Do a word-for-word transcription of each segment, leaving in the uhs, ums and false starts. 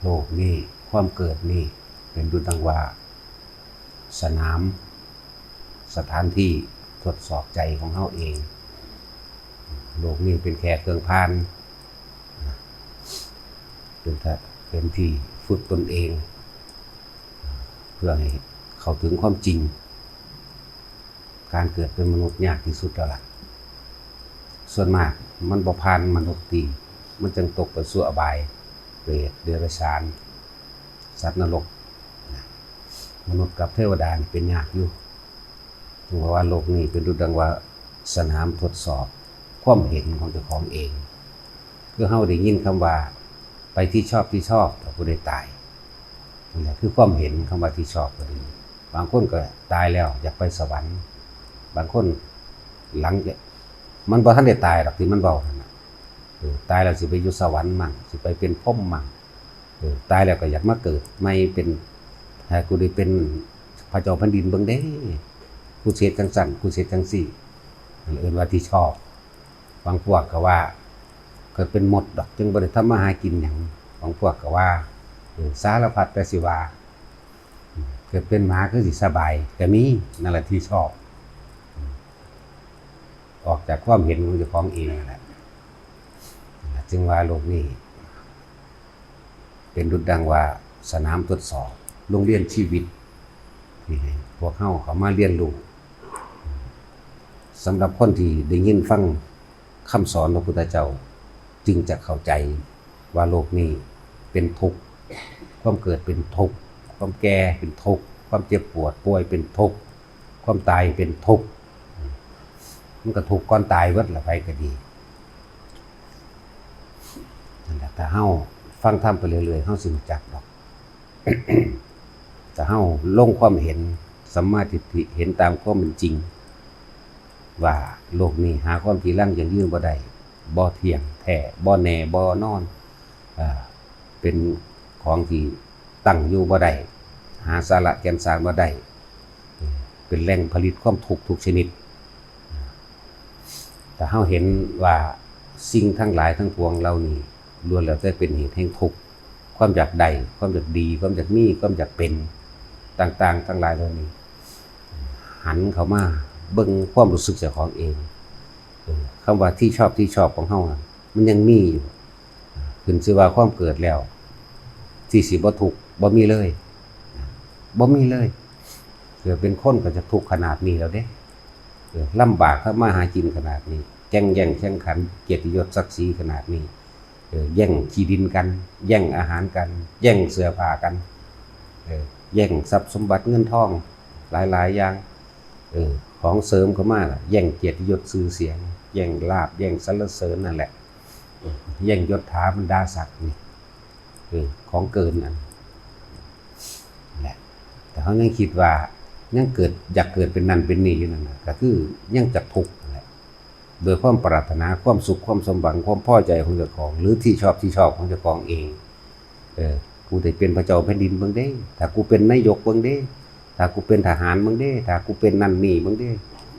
โลกนี้ ความเกิดนี้ เป็นดุจดังว่า สนาม สถานที่ทดสอบใจของเฮาเอง โลกนี้เป็นแค่เครื่องผ่าน เป็นทะ- เป็นที่ฝึกตนเอง เพื่อให้เข้าถึงความจริง การเกิดเป็นมนุษย์ยากที่สุดแล้วล่ะ ส่วนมากมันบ่ผ่านมนุษย์ติ มันจึงตกไปสู่อบาย เปรต เดรัจฉาน สัตว์นรก มนุษย์กับเทวดานี่เป็นยากอยู่ ถึงว่าโลกนี้เป็นดุจดังว่าสนามทดสอบความเห็นของเจ้าของเอง คือเฮาได้ยินคำว่า ไปที่ชอบที่ชอบ แต่ผู้ใดตาย นั่นแหละคือความเห็นคำว่าที่ชอบก็ดี บางคนก็ตายแล้วอยากไปสวรรค์ บางคนหลังจะ มันบ่ทันได้ตายดอกที่มันเว้านั่นน่ะ เออ ตายแล้วสิไปอยู่สวรรค์มั่ง สิไปเป็นพรหมมั่ง เออ ตายแล้วก็อยากมาเกิดใหม่เป็น ให้กูได้เป็นพระเจ้าแผ่นดินเบิ่งเด้ กูสิเฮ็ดจังซั่น กูสิเฮ็ดจังซี่ นั่นเอิ้นว่าที่ชอบ บางพวกก็ว่า เกิดเป็นมดดอก จึงบ่ได้ทำมาหากินหยัง บางพวกก็ว่า เออ สารพัดแต่สิว่า เกิดเป็นหมาคือสิสบาย ก็มี นั่นแหละที่ชอบ ออกจากความเห็นของเจ้าของเองนั่นแหละ จึงว่าโลกนี้ เป็นดุจดังว่าสนามทดสอบ โรงเรียนชีวิต ที่ให้พวกเฮาเข้ามาเรียนรู้ สำหรับคนที่ได้ยินฟังคำสอนพระพุทธเจ้า จึงจะเข้าใจว่าโลกนี้เป็นทุกข์ ความเกิดเป็นทุกข์ ความแก่เป็นทุกข์ ความเจ็บปวดป่วยเป็นทุกข์ ความตายเป็นทุกข์ มันก็ทุกข์ก่อนตายเบิดละ ไผก็ดี นั่นแหละ ถ้าเฮาฟังธรรมไปเรื่อยๆ เฮาสิรู้จักดอก ถ้าเฮาลงความเห็น สัมมาทิฏฐิ เห็นตามความเป็นจริง ว่าโลกนี้หาความจีรังยั่งยืนบ่ได้ บ่เที่ยงแท้ บ่แน่ บ่นอน อ่า เป็นของที่ตั้งอยู่บ่ได้ หาสาระแก่นสารบ่ได้ เป็นแหล่งผลิตความทุกข์ทุกชนิด ถ้าเฮาเห็นว่าสิ่งทั้งหลายทั้งปวงเหล่านี้ ล้วนแล้วแต่เป็นเหตุแห่งทุกข์ ความอยากได้ ความอยากดี ความอยากมี ความอยากเป็น ต่างๆ ทั้งหลายเหล่านี้ หันเข้ามาเบิ่งความรู้สึกเจ้าของเอง เออ คำว่าที่ชอบที่ชอบของเฮาน่ะ มันยังมีอยู่ ขึ้นชื่อว่าความเกิดแล้ว ที่สิบ่ทุกข์ บ่มีเลย บ่มีเลย เกิดเป็นคนก็จะทุกข์ขนาดนี้แล้วเด้ เออ ลำบากทำมาหากินขนาดนี้ แก่งแย่งแข่งขัน เกียรติยศศักดิ์ศรีขนาดนี้ เออ แย่งที่ดินกัน แย่งอาหารกัน แย่งเสื้อผ้ากัน เออ แย่งทรัพย์สมบัติเงินทอง หลายๆ อย่าง เออ ของเสริมเข้ามาล่ะ แย่งเกียรติยศชื่อเสียง แย่งลาภ แย่งสรรเสริญนั่นแหละ เออ แย่งยศถาบรรดาศักดิ์นี่ เออ ของเกินนั่นแหละ แต่เฮายังคิดว่า ยังเกิด อยากเกิดเป็นนั่นเป็นนี่อยู่นั่นน่ะ ก็คือยังจะทุกข์นั่นแหละ โดยความปรารถนา ความสุข ความสมหวัง ความพอใจของเจ้าของ หรือที่ชอบที่ชอบของเจ้าของเอง เออ กูได้เป็นพระเจ้าแผ่นดินเบิ่งเด้ ถ้ากูเป็นนายกเบิ่งเด้ ถ้ากูเป็นทหารเบิ่งเด้ ถ้ากูเป็นนั่นนี่เบิ่งเด้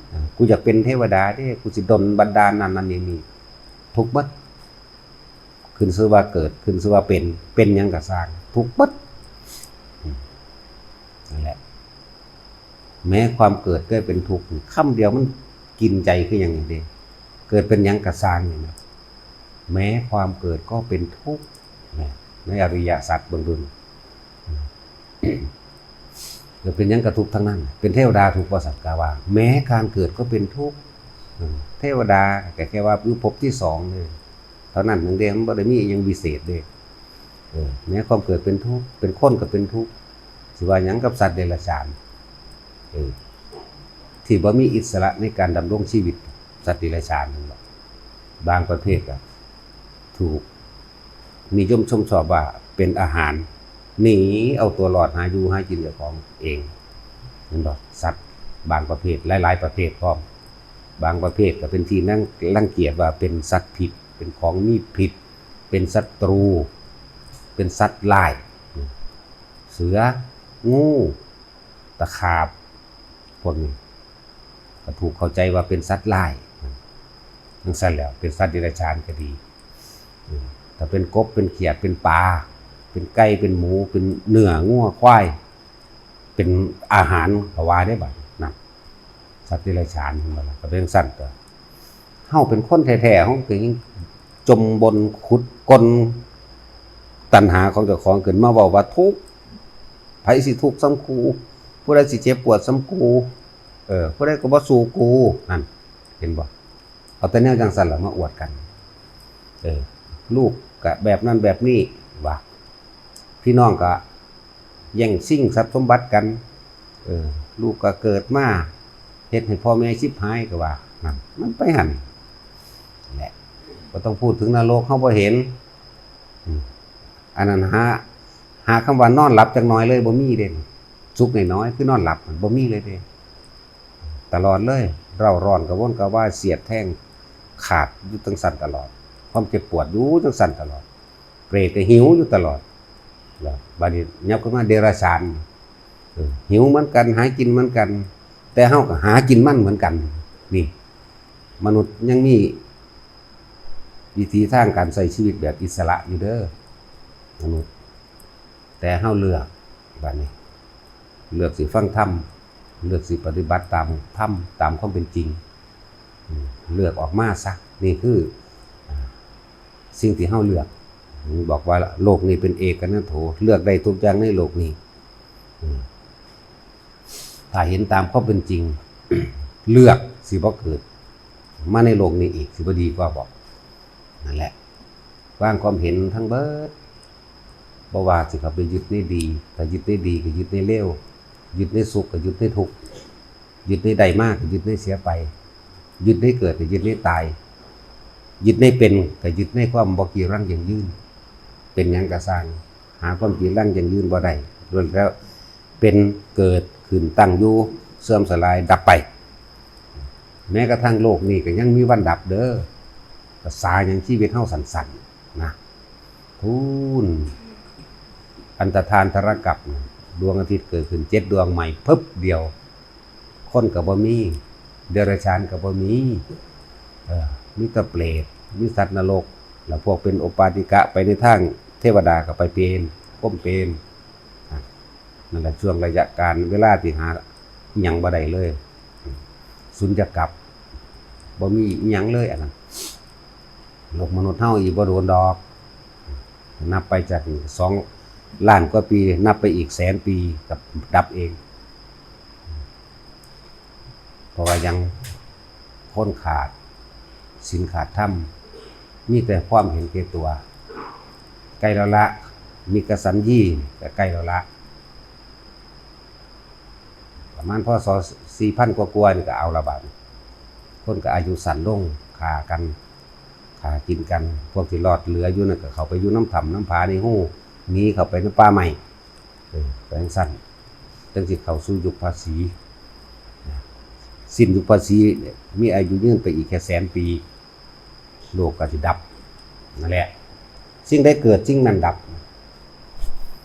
เออ กูอยากเป็นเทวดาเด้ กูสิดลบันดาลนั่นนั่นนี่นี่ ทุกข์เบิด ขึ้นชื่อว่าเกิด ขึ้นชื่อว่าเป็น เป็นหยังก็ซ่าง ทุกข์เบิด อืม นั่นแหละ แม้ความเกิดก็เป็นทุกข์ คำเดียวมันกินใจคือหยังนี่เด้ เกิดเป็นหยังก็ซ่างนี่นะ แม้ความเกิดก็เป็นทุกข์นะ ในอริยสัจเบิ่งดู เกิดเป็นหยังก็ทุกข์ทั้งนั้น เป็นเทวดาทุกข์บ่ซั่น กะว่า แม้การเกิดก็เป็นทุกข์ อืม เทวดาก็แค่ว่าอยู่ภพที่สองเลย เท่านั้นหนึ่งเด้ มันบ่ได้มีอิหยังวิเศษเด้ เออ แม้ความเกิดเป็นทุกข์ เป็นคนก็เป็นทุกข์ สิว่าหยังกับสัตว์เดรัจฉาน เออ ที่บ่มีอิสระในการดำรงชีวิต สัตว์เดรัจฉานนั่นแหละ บางประเภทก็ถูกนิยมชมชอบว่าเป็นอาหาร หนีเอาตัวรอดหาอยู่หากินเจ้าของเอง เห็นบ่ สัตว์บางประเภท หลายๆ ประเภทพร้อม บางประเภทก็เป็นที่นั่งรังเกียจว่าเป็นสัตว์พิษ เป็นของมีพิษ เป็นศัตรู เป็นสัตว์ร้าย เสือ งู ตะขาบ พวกนี้ ก็ถูกเข้าใจว่าเป็นสัตว์ร้าย จังซั่นแหล้ว เป็นสัตว์เดรัจฉานก็ดี อืม ถ้าเป็นกบ เป็นเขียด เป็นปลา เป็นไก่ เป็นหมู เป็นเนื้องัวควาย เป็นอาหาร เขาว่าได้บัดนั้น สัตว์เดรัจฉาน เห็นบ่ล่ะ ก็เป็นจั่งซั้นตั๊ว เฮาเป็นคนแท้ๆ เฮาก็ยังจมบ่นขุดก้นตัณหาของเจ้าของขึ้นมาเว้าว่าทุกข์ ไผสิทุกข์ส่ำกู ผู้ใดสิเจ็บปวดส่ำกู เออ ผู้ใดก็บ่สู้กู นั่น เห็นบ่ เอาแต่แนวจั่งซั้นล่ะมาอวดกัน เออ ลูกก็แบบนั้นแบบนี้ ว่า พี่น้องก็แย่งชิงทรัพย์สมบัติกัน เออ ลูกก็เกิดมา เฮ็ดให้พ่อแม่ชิบหาย ก็ว่า นั่น มันไปหั่นแหละ บ่ต้องพูดถึงนรก เฮาบ่เห็น อืม อันนั้นหา หาคำว่านอนหลับจักหน่อยเลยบ่มีเด้ สุขน้อยๆ คือนอนหลับ มันบ่มีเลยเด้ ตลอดเลย เร้าร้อนกระวนกระวาย เสียดแทง ขาดอยู่จั่งซั้นตลอด ความเจ็บปวดอยู่จั่งซั้นตลอด เปรตก็หิวอยู่ตลอด แล้วบัดนี้ยับขึ้นมาเดรัจฉาน เออ หิวเหมือนกัน หากินเหมือนกัน แต่เฮาก็หากินมันเหมือนกัน นี่ มนุษย์ยังมีวิถีทางการใช้ชีวิตแบบอิสระอยู่เด้อ มนุษย์ แต่เฮาเลือก บัดนี้ เลือกสิฟังธรรม เลือกสิปฏิบัติตามธรรม ตามความเป็นจริง อืม เลือกออกมาซะ นี่คือ อ่า สิ่งที่เฮาเลือก บอกว่าโลกนี้เป็นเอกนัตโถ เลือกได้ทุกอย่างในโลกนี้ อืม ถ้าเห็นตามความเป็นจริง เลือกสิบ่เกิดมาในโลกนี้อีก สิบ่ดีกว่าบ่ นั่นแหละ วางความเห็นทั้งเบิด บ่ว่าสิเข้าไปยึดในดี ก็ยึดในดี ก็ยึดในเลว ยึดในสุข ก็ยึดในทุกข์ ยึดในได้มา ก็ยึดในเสียไป ยึดในเกิด ก็ยึดในตาย ยึดในเป็น ก็ยึดในความบ่กีรังยั่งยืน เป็นหยังก็ซ่าง หาความกีรังยั่งยืนบ่ได้ ล้วนแล้วเป็น เกิดขึ้น ตั้งอยู่ เสื่อมสลาย ดับไป แม้กระทั่งโลกนี้ก็ยังมีวันดับเด้อ ภาษาหยังชีวิตเฮาสั้นๆ นะ พู้น อันตรธานธรกัปนะ ดวงอาทิตย์เกิดขึ้นเจ็ดดวงใหม่ พึบเดียว คนก็บ่มี เดรัจฉานก็บ่มี เออ มีแต่เปรต มีสัตว์นรก แล้วพวกเป็นโอปปาติกะ ไปในทางเทวดาก็ไปเป็น พรหมเป็น อ่ะ นั่นแหละช่วงระยะการเวลาที่หาอิหยังบ่ได้เลย สุญญากาศ บ่มีอิหยังเลยอันนั้น โลกมนุษย์เฮาอีกบ่โดนดอก นับไปจากสองล้านกว่าปี นับไปอีกแสนปีก็ดับเอง เพราะว่ายังคนขาดศีลขาดธรรม มีแต่ความเห็นแก่ตัว ใกล้แล้วละ มีกสัญญีก็ใกล้แล้วละ ประมาณ พ.ศ. สี่พัน กว่าๆ นี่ก็เอาละบาดนี้ คนก็อายุสั้นลง ฆ่ากัน ฆ่ากินกัน พวกที่รอดเหลืออยู่นั่นก็เข้าไปอยู่นำถ้ำนำผาในฮู หนีเข้าไปในป่าไม้ เออ ไปจั่งซั้น จั่งสิเข้าสู่ยุคภาษี สิ้นยุคภาษีเนี่ย มีอายุยืนไปอีกแค่แสนปี โลกก็สิดับ นั่นแหละ สิ่งใดเกิดสิ่งนั้นดับ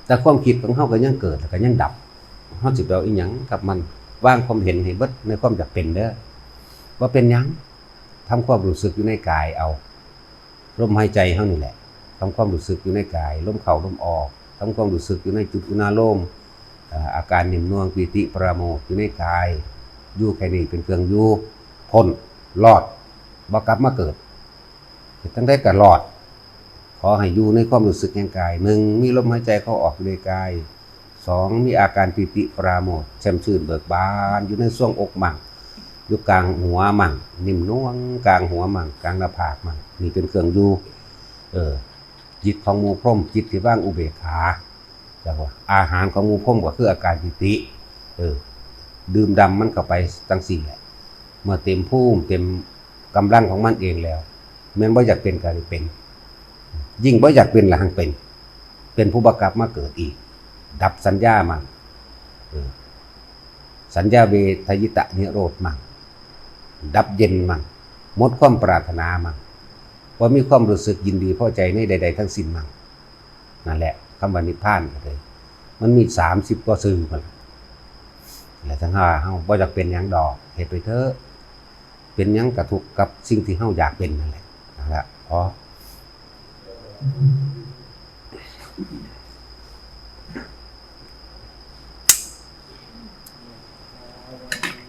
แต่ความคิดของเฮาก็ยังเกิดแล้วก็ยังดับ เฮาสิไปเอาอิหยังกับมัน วางความเห็นให้เบิดในความอยากเป็นเด้อ บ่เป็นหยัง ทำความรู้สึกอยู่ในกายเอา ลมหายใจเฮานี่แหละ ทำความรู้สึกอยู่ในกาย ลมเข้าลมออก ทำความรู้สึกอยู่ในจุดอุณาโลม เอ่อ อาการนิ่มนวล ปีติปราโมทย์อยู่ในกาย อยู่แค่นี้เป็นเครื่องอยู่ พ้น รอด บ่กลับมาเกิด เฮ็ดจั่งใดก็รอด ขอให้อยู่ในความรู้สึกแห่งกาย หนึ่ง มีลมหายใจเข้าออกอยู่ในกาย สอง มีอาการปีติปราโมทย์ แช่มชื่นเบิกบาน อยู่ในทรวงอกมั่ง อยู่กลางหัวมั่ง นิ่มนวล กลางหัวมั่ง กลางหน้าผากมั่ง นี่เป็นเครื่องอยู่ เออ จิตของหมู่พรหม จิตที่วางอุเบกขา แล้วก็อาหารของหมู่พรหมก็คืออาการปีติ เออ ดื่มด่ำมันเข้าไปจั่งซี้แหละ เมื่อเต็มภูมิเต็มกำลังของมันเองแล้ว แม่นบ่อยากเป็นก็ได้เป็น ยิ่งบ่อยากเป็นละหังเป็น เป็นผู้บ่กลับมาเกิดอีก ดับสัญญามั่ง เออ สัญญาเวทยิตะนิโรธมั่ง ดับเย็นมั่ง หมดความปรารถนามั่ง บ่มีความรู้สึกยินดีพอใจในใดๆทั้งสิ้นมั่ง นั่นแหละ คำว่านิพพานก็เลย มันมีสามสิบกว่าชื่อมัน และทั้งห้าเฮาบ่อยากเป็นหยังดอก เฮ็ดไปเถอะ เป็นหยังกะทุกข์กับสิ่งที่เฮาอยากเป็นนั่นแหละ นั่นแหละ พอ